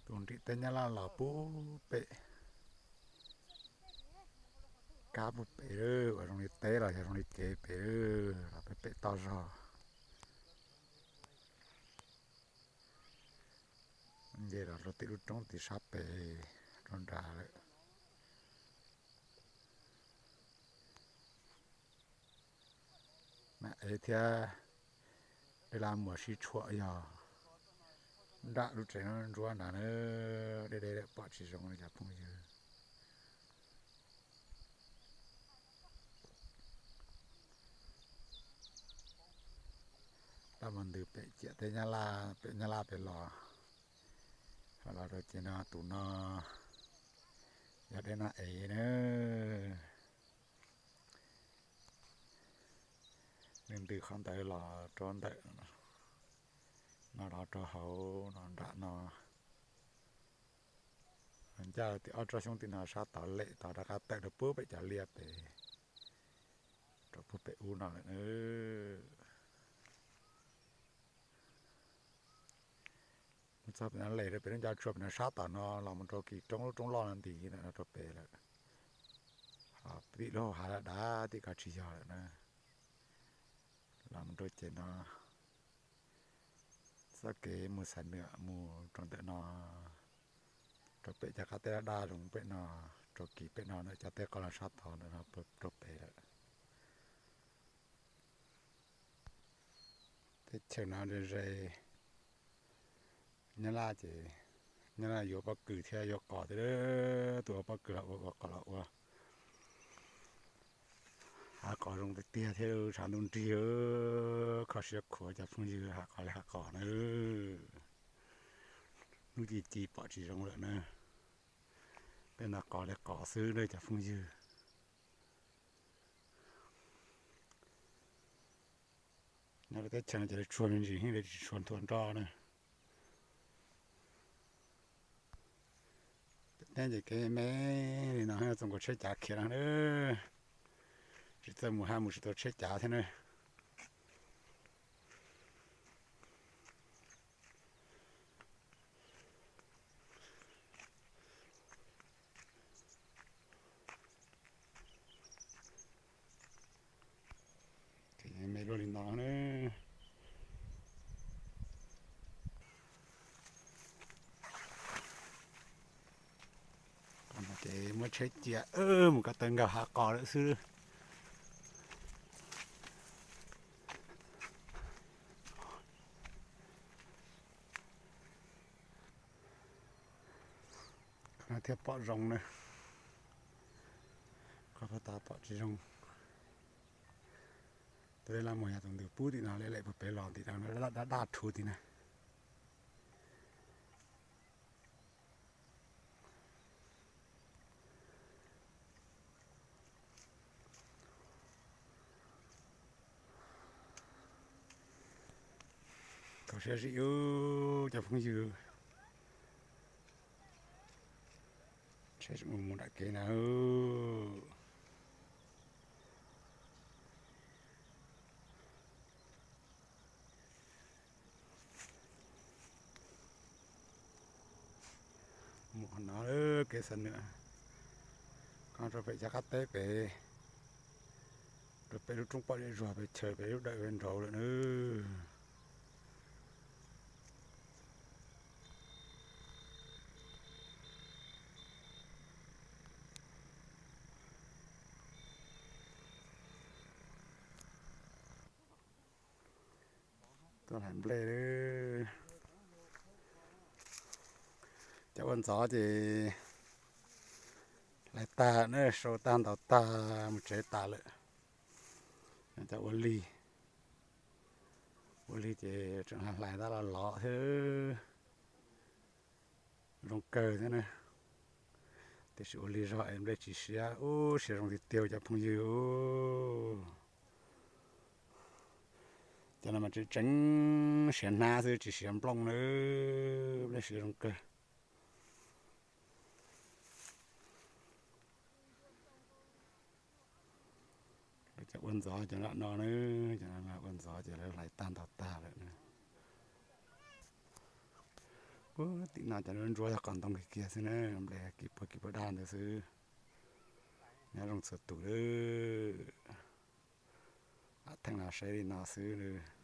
Tus nrim teb Nyab Laj los puag pem, kab puag pem, uas zoo li teb los yog zoo li kev pem, los pem pem toj zog. Nce los rau tim lub roob tim sab pem rau nrad lawm. Nam ev thiab dej laj muas sib tshuam yog nram lub tsev ntsuab nrad na, deb deb lawm pom tsis zoo li cov phooj ywg. Tab mus ntws pem ciam teb Nyab Laj, pem Nyab Laj pem los, los rau ces no tus no yog dej Nam ev na. Nws ntws qhov ntawd los rau ntawm no los rau hauv no nram no. Ncaj tim ob tsob xyoob tim no sab tod lem tod rov qab tawm rau puag pem cov liaj pem, rau puag pem ub no lawm na. Mus txog pem no lem rau pem lub ncov tsua pem no sab tom no los mus rau kis roob lub roob loj no nti ntawm no rau pem lawm. Ho tim lub hauv hav dav dav tim ko tsis yog lawm na. Los mus rau ces no txoj kev mus Xais Nwam mus rau ntawm no, rau pem cov qab teb daj daj zoo pem no, rau kis pem no ntawm cov teb qos los sab tod ntawm no rau pem lawm. Teb chaws no ze ze Nyab Laj ces Nyab Laj yuav pob kws thiab yuav qos thiab, tus ua pob kws los ua, ua qos los ua. Hav qos zoo tiag tiag thiab, tshav ntuj nrig, kho siab khuav cov phooj ywg, hav qos li hav qos na. Hnub ci ci pom tsis zoo lawm na. Peb no qos li qos xwb na cov phooj ywg. Nyob rau teb chaws no ces lawv tshuaj me ntsis heev li, tsis tshuaj nthua nroj na. Teb ces kev me li no txog nkaus tsheb cav khiav no na. Tsis txawj mus haj mus tsis tau tsheb cav thiab na. Me luaj li no na. Ces muab tsheb cia mus ko taw nkaus hav qos lawm xwb. Qhov no thiaj pom zoo na, qhov puag ta pom tsis zoo. Tus dej laj muas yog tus ntws pub tim no, lem lem puag pem los tim no, daj daj rhuv tim na. Kho siab zim ub cov phooj ywg, tsheb mus mus nram kev na. Mus no kev Xais Nwam, qhov rau pem cov qab teb pem, rau pem lub roob poj zem zuag pem chaw pem lub dawm pem nraud lawm na. Tuaj hlais nplej. Cov ua ntxov ces hlais tag na, sau tag ntaus tag mus tsev tas lawm. Cov ua lig, ua lig ces tseem hlais tab los lov thiab. Zoo kawg thiab na. Tiam sis ua lig zog es nplej tsis siav, ub siav zoo tiag tiag cov phooj ywg. Cov no mas tseem tseem siav hnab xwb tsis siav nplooj na, nplej siav zoo kawg. Cov ua ntxov cov no no na, cov no ua ntxov ces lawv hlais tag ntaus tag lawm na. Ub, tim no cov ntsuab yog qos ntoo kiag kiag xwb na, nplej kiv puag kiv puag daj ntawd xwb. Nyob zoo txhua tus lawm. Ab, theej no saib li no xwb lawm.